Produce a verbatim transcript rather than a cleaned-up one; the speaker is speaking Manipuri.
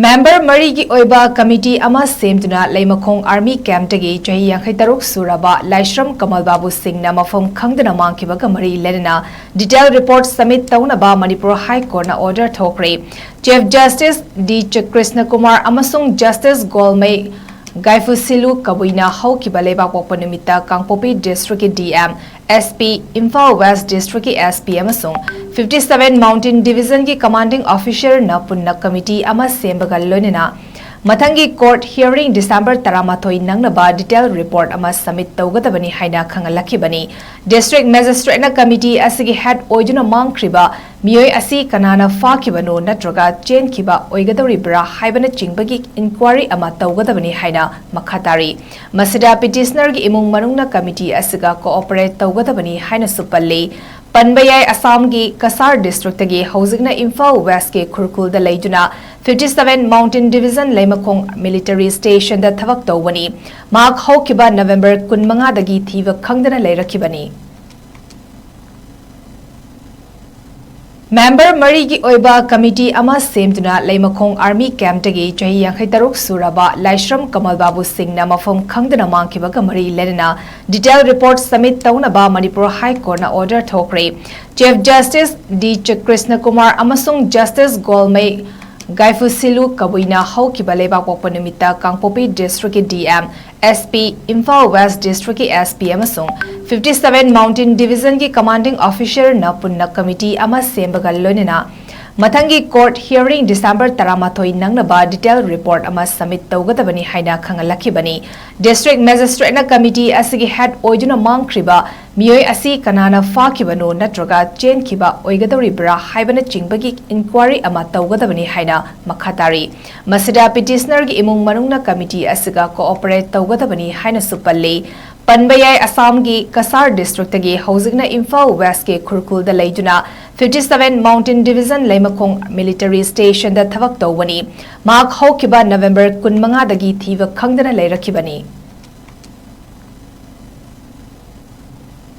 ꯃꯦꯝꯕꯔ ꯃꯔꯤꯒꯤ ꯑꯣꯏꯕ ꯀꯃꯤꯇꯤ ꯑꯃ ꯁꯦꯝꯗꯨꯅ ꯂꯩꯃꯈꯣꯡ ꯑꯥꯔꯃꯤ ꯀꯦꯝꯞꯇꯒꯤ ꯆꯍꯤ ꯌꯥꯡꯈꯩ ꯇꯔꯨꯛ ꯁꯨꯔꯕ ꯂꯥꯏꯁ꯭ꯔꯝ ꯀꯃꯜ ꯕꯥꯕꯨ ꯁꯤꯡꯅ ꯃꯐꯝ ꯈꯪꯗꯅ ꯃꯥꯡꯈꯤꯕꯒ ꯃꯔꯤ ꯂꯩꯅꯅ ꯗꯤꯇꯦꯜ ꯔꯤꯄꯣꯔꯠ ꯁꯕꯃꯤꯠ ꯇꯧꯅꯕ ꯃꯅꯤꯄꯨꯔ ꯍꯥꯏ ꯀꯣꯔꯠꯅ ꯑꯣꯔꯗꯔ ꯊꯣꯛꯈ꯭ꯔꯦ꯫ ꯆꯤꯐ ꯖꯁꯇꯤꯁ ꯗꯤ ꯀ꯭ꯔꯤꯁꯅ ꯀꯨꯃꯥꯔ ꯑꯃꯁꯨꯡ ꯖꯁꯇꯤꯁ ꯒꯣꯜꯃꯩ ꯒꯥꯏꯐꯨꯁꯤꯂꯨ ꯀꯕꯨꯏꯅ ꯍꯧꯈꯤꯕ ꯂꯩꯕꯥꯛꯄꯣꯛꯄ ꯅꯨꯃꯤꯠꯇ ꯀꯥꯡꯄꯣꯛꯄꯤ ꯗꯤꯁꯇ꯭ꯔꯤꯛꯀꯤ D M, S P, Imphal West ꯗꯤꯁꯇ꯭ꯔꯤꯛꯀꯤ ꯑꯦꯁ ꯄꯤ ꯑꯃꯁꯨꯡ ꯐꯤꯐꯇꯤ ꯁꯚꯦꯟ ꯃꯥꯎꯟꯇꯦꯟ ꯗꯤꯕꯤꯖꯟꯒꯤ ꯀꯃꯥꯟꯗꯤꯡ ꯑꯣꯐꯤꯁꯔꯅ ꯄꯨꯟꯅ ꯀꯃꯤꯇꯤ ꯑꯃ ꯁꯦꯝꯕꯒ ꯂꯣꯏꯅꯅ ꯃꯊꯪꯒꯤ ꯀꯣꯔꯠ ꯍꯤꯌꯔꯤꯡ ꯗꯤꯁꯦꯝꯕꯔ ꯇꯔꯥꯃꯥꯊꯣꯏ ꯅꯪꯅꯕ ꯗꯤꯇꯦꯜ ꯔꯤꯄꯣꯔꯠ ꯑꯃ ꯁꯕꯃꯤꯠ ꯇꯧꯒꯗꯕꯅꯤ ꯍꯥꯏꯅ ꯈꯪꯍꯜꯂꯛꯈꯤꯕꯅꯤ꯫ ꯗꯤꯁꯇ꯭ꯔꯤꯛ ꯃꯦꯖꯤꯁꯇ꯭ꯔꯦꯠꯅ ꯀꯃꯤꯇꯤ ꯑꯁꯤꯒꯤ ꯍꯦꯗ ꯑꯣꯏꯗꯨꯅ ꯃꯥꯡꯈ꯭ꯔꯤꯕ ꯃꯤꯑꯣꯏ ꯑꯁꯤ ꯀꯅꯥꯅ ꯐꯥꯈꯤꯕꯅꯣ ꯅꯠꯇ꯭ꯔꯒ ꯆꯦꯟꯈꯤꯕ ꯑꯣꯏꯒꯗꯧꯔꯤꯕ꯭ꯔꯥ ꯍꯥꯏꯕꯅꯆꯤꯡꯕꯒꯤ ꯏꯟꯀ꯭ꯋꯥꯏꯔꯤ ꯑꯃ ꯇꯧꯒꯗꯕꯅꯤ ꯍꯥꯏꯅ ꯃꯈꯥ ꯇꯥꯔꯤ꯫ ꯃꯁꯤꯗ ꯄꯤꯇꯤꯁꯅꯔꯒꯤ ꯏꯃꯨꯡ ꯃꯅꯨꯡꯅ ꯀꯃꯤꯇꯤ ꯑꯁꯤꯒ ꯀꯣꯑꯣꯄꯔꯦꯠ ꯇꯧꯒꯗꯕꯅꯤ ꯍꯥꯏꯅꯁꯨ ꯄꯜꯂꯤ꯫ ꯄꯟꯕ ꯌꯥꯏ, ꯑꯁꯥꯝꯒꯤ ꯀꯁꯥꯔ ꯗꯤꯁꯇ꯭ꯔꯤꯛꯇꯒꯤ ꯍꯧꯖꯤꯛꯅ ꯏꯝꯐꯥꯜ ꯋꯦꯁ꯭ꯠꯀꯤ ꯈꯨꯔꯈꯨꯜꯗ ꯂꯩꯗꯨꯅ ꯐꯤꯐꯇꯤ ꯁꯚꯦꯟ ꯃꯥꯎꯟꯇꯦꯟ ꯗꯤꯕꯤꯖꯟ ꯂꯩꯃꯈꯣꯡ ꯃꯤꯂꯤꯇꯔꯤ ꯁ꯭ꯇꯦꯁꯟꯗ ꯊꯕꯛ ꯇꯧꯕꯅꯤ꯫ ꯃꯍꯥꯛ ꯍꯧꯈꯤꯕ ꯅꯕꯦꯝꯕꯔ ꯀꯨꯟꯃꯉꯥꯗꯒꯤ ꯊꯤꯕ ꯈꯪꯗꯅ ꯂꯩꯔꯛꯈꯤꯕꯅꯤ꯫ ꯃꯦꯝꯕꯔ ꯃꯔꯤꯒꯤ ꯑꯣꯏꯕ ꯀꯃꯤꯇꯤ ꯑꯃ ꯁꯦꯝꯗꯨꯅ ꯂꯩꯃꯈꯣꯡ ꯑꯥꯔꯃꯤ ꯀꯦꯝꯞꯇꯒꯤ ꯆꯍꯤ ꯌꯥꯡꯈꯩ ꯇꯔꯨꯛ ꯁꯨꯔꯕ ꯂꯥꯏꯁ꯭ꯔꯝ ꯀꯃꯜ ꯕꯥꯕꯨ ꯁꯤꯡꯅ ꯃꯐꯝ ꯈꯪꯗꯅ ꯃꯥꯡꯈꯤꯕꯒ ꯃꯔꯤ ꯂꯩꯅꯅ ꯗꯤꯇꯦꯜ ꯔꯤꯄꯣꯔꯠ ꯁꯕꯃꯤꯠ ꯇꯧꯅꯕ ꯃꯅꯤꯄꯨꯔ ꯍꯥꯏ ꯀꯣꯔꯠꯅ ꯑꯣꯔꯗꯔ ꯊꯣꯛꯈ꯭ꯔꯦ꯫ ꯆꯤꯐ ꯖꯁꯇꯤꯁ ꯗꯤ ꯀ꯭ꯔꯤꯁꯅ ꯀꯨꯃꯥꯔ ꯑꯃꯁꯨꯡ ꯖꯁꯇꯤꯁ ꯒꯣꯜꯃꯩ ꯒꯥꯏꯐꯨꯁꯤꯂꯨ ꯀꯕꯨꯏꯅ ꯍꯧꯈꯤꯕ ꯂꯩꯕꯥꯛꯄꯣꯛꯄ ꯅꯨꯃꯤꯠꯇ ꯀꯥꯡꯄꯣꯛꯄꯤ ꯗꯤꯁꯇ꯭ꯔꯤꯛꯀꯤ D M, S P, Imphal West ꯗꯤꯁꯇ꯭ꯔꯤꯛꯀꯤ ꯑꯦꯁ ꯄꯤ ꯑꯃꯁꯨꯡ ꯐꯤꯐꯇꯤ ꯁꯚꯦꯟ ꯃꯥꯎꯟꯇꯦꯟ ꯗꯤꯕꯤꯖꯟꯒꯤ ꯀꯃꯥꯟꯗꯤꯡ ꯑꯣꯐꯤꯁꯔꯅ ꯄꯨꯟꯅ ꯀꯃꯤꯇꯤ ꯑꯃ ꯁꯦꯝꯕꯒ ꯂꯣꯏꯅꯅ ꯃꯊꯪꯒꯤ ꯀꯣꯔꯠ ꯍꯤꯌꯔꯤꯡ ꯗꯤꯁꯦꯝꯕꯔ ꯇꯔꯥꯃꯥꯊꯣꯏ ꯅꯪꯅꯕ ꯗꯤꯇꯦꯜ ꯔꯤꯄꯣꯔꯠ ꯑꯃ ꯁꯕꯃꯤꯠ ꯇꯧꯒꯗꯕꯅꯤ ꯍꯥꯏꯅ ꯈꯪꯍꯜꯂꯛꯈꯤꯕꯅꯤ꯫ ꯗꯤꯁꯇ꯭ꯔꯤꯛ ꯃꯦꯖꯤꯁꯇ꯭ꯔꯦꯠꯅ ꯀꯃꯤꯇꯤ ꯑꯁꯤꯒꯤ ꯍꯦꯗ ꯑꯣꯏꯗꯨꯅ ꯃꯥꯡꯈ꯭ꯔꯤꯕ ꯃꯤꯑꯣꯏ ꯑꯁꯤ ꯀꯅꯥꯅ ꯐꯥꯈꯤꯕꯅꯣ ꯅꯠꯇ꯭ꯔꯒ ꯆꯦꯟꯈꯤꯕ ꯑꯣꯏꯒꯗꯧꯔꯤꯕ꯭ꯔꯥ ꯍꯥꯏꯕꯅꯆꯤꯡꯕꯒꯤ ꯏꯟꯀ꯭ꯋꯥꯏꯔꯤ ꯑꯃ ꯇꯧꯒꯗꯕꯅꯤ ꯍꯥꯏꯅ ꯃꯈꯥ ꯇꯥꯔꯤ꯫ ꯃꯁꯤꯗ ꯄꯤꯇꯤꯁꯅꯔꯒꯤ ꯏꯃꯨꯡ ꯃꯅꯨꯡꯅ ꯀꯃꯤꯇꯤ ꯑꯁꯤꯒ ꯀꯣꯑꯣꯄꯔꯦꯠ ꯇꯧꯒꯗꯕꯅꯤ ꯍꯥꯏꯅꯁꯨ ꯄꯜꯂꯤ꯫ ꯄꯟꯕ ꯌꯥꯏ, ꯑꯁꯥꯝꯒꯤ ꯀꯁꯥꯔ ꯗꯤꯁꯇ꯭ꯔꯤꯛꯇꯒꯤ ꯍꯧꯖꯤꯛꯅ ꯏꯝꯐꯥꯜ ꯋꯦꯁ꯭ꯠꯀꯤ ꯈꯨꯔꯈꯨꯜꯗ ꯂꯩꯗꯨꯅ ꯐꯤꯐꯇꯤ ꯁꯚꯦꯟ ꯃꯥꯎꯟꯇꯦꯟ ꯗꯤꯕꯤꯖꯟ ꯂꯩꯃꯈꯣꯡ ꯃꯤꯂꯤꯇꯔꯤ ꯁ꯭ꯇꯦꯁꯟꯗ ꯊꯕꯛ ꯇꯧꯕꯅꯤ꯫ ꯃꯍꯥꯛ ꯍꯧꯈꯤꯕ ꯅꯕꯦꯝꯕꯔ ꯀꯨꯟꯃꯉꯥꯗꯒꯤ ꯊꯤꯕ ꯈꯪꯗꯅ ꯂꯩꯔꯛꯈꯤꯕꯅꯤ꯫